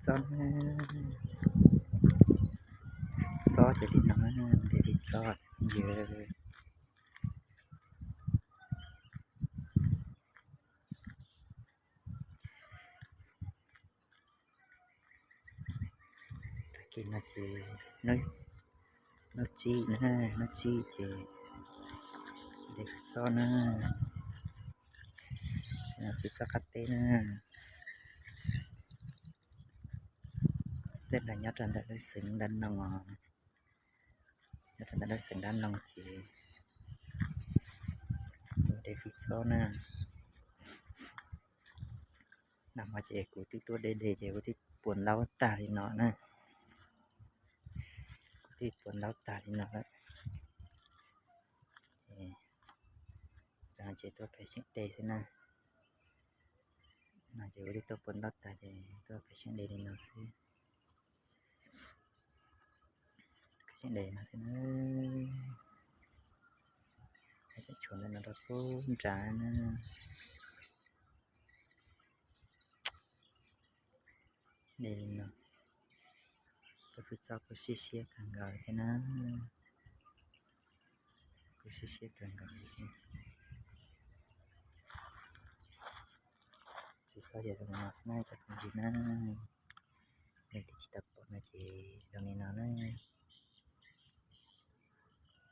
txob na. Txob ces li no na, de fij txob yawg. Tag kis no ces hnub tsib na, hnub tsib ces de fij txob na, fij txob qab teb na. Tej no nyob rau ntawm lub xeev Dab Noo os, nyob rau ntawm lub xeev Dab Noo ces de fij txob na. Nag hmo ces kuv twb tuaj de de ces kuv twb puas ntaub tag li no na. Kuv twb puas ntaub tag li no lawm. Ces, ces tuaj pem xyeem de xwb na. No ces kuv twb tuaj puas ntaub tag ces tuaj pem xyeem de li no xwb. Pem xyeem de no xwb na. Tseem tshuav ntawm no rau pub nrad na. De li no, tus fij txob kuj siab siab kawg nkaus thiab na. Kuj siab siab kawg nkaus li thiab. Fij txob ces zoo li no xwb na cov phooj ywg na. Leej twg tsis tau pom no ces zoo li no na.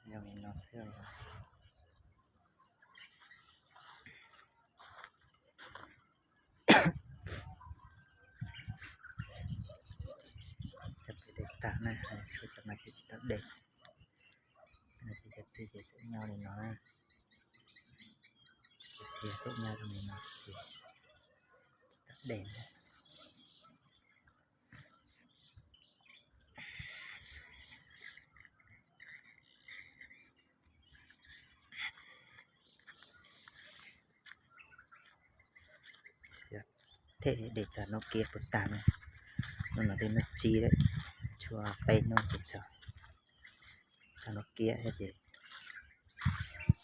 Zoo li no xwb os. Cov pem de tag na, tshuav cov mas tsis tau de. Cov txiv ces tseem nyob li no na. Cov txiv tseem nyob zoo li no ces tsis tau de na. Thiaj de txog hnub kiab puas tag na. Hnub no twb hnub tsib lawm, tshuav peb hnub ces txog, txog hnub kiab thiab ces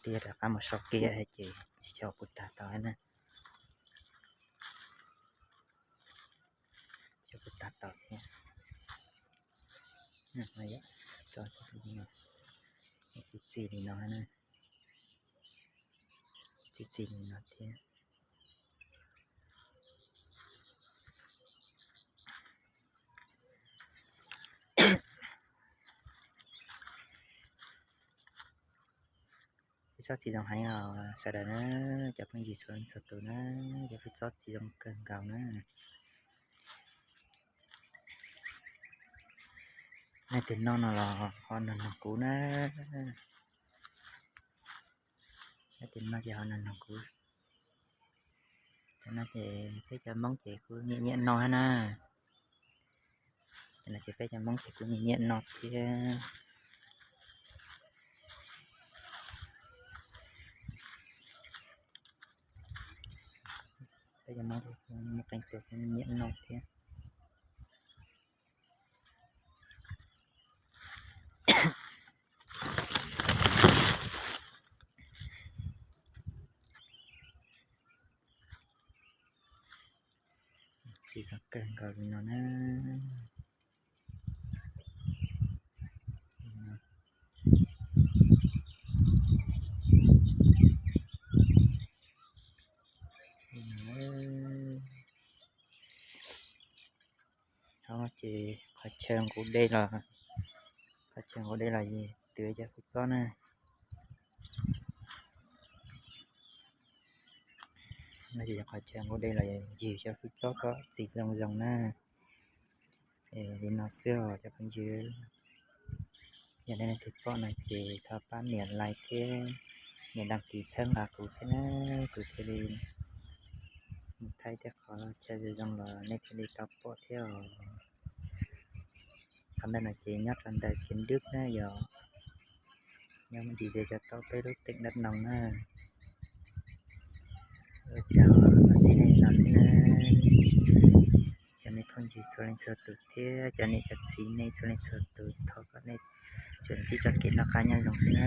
thiaj rov qab mus so kiab thiab ces xyov puas tag tau thiab na. Xyov puas tag tau thiab. Txi txiv li no na. Txi txiv li no thiab. Fij txob txi zoo heev os sawv daws na, cov phooj ywg txhua leej txhua tus na, cov fij txob txi zoo kawg nkaus na. Nej tus noj no los ho nug nug kuv na. Nej tus noj ces ho nug nug kuv. Cov no ces peb cov Hmoob ces kuj nyiam nyiam noj thiab na. Cov no ces peb cov Hmoob ces kuj nyiam nyiam noj thiab. Peb cov Hmoob muaj qee tus kuj nyiam noj thiab. Txi zoo kawg nkaus li no na. Ces qhov chaw nqus dej los, qhov chaw nqus dej los yog twv cov fij txob na. No ces qhov chaw nqus dej los yog cov fij txob kom txi zoo zoo na. Li no xwb os cov phooj ywg. Yog nej leej twg pom no ces thov pab nias like thiab nias đăng ký txhawb nqa kuv thiab na, kuv thiaj li mus thaij tej qhov chaw zoo zoo los nej thiaj li tau pom thiab os. Qhov ntawm no ces nyob rau ntawm Kiến Đức na yog, nyob me ntsis ze rau tom peb lub tỉnh Đắk Nông na. Ua tsaug los txog li no xwb na. Cov nej phooj ywg txhua leej txhua tus thiab cov niam cov txiv nej txhua leej txhua tus, thov kom nej tsuas ntsib txoj kev noj qab nyob zoo xwb na.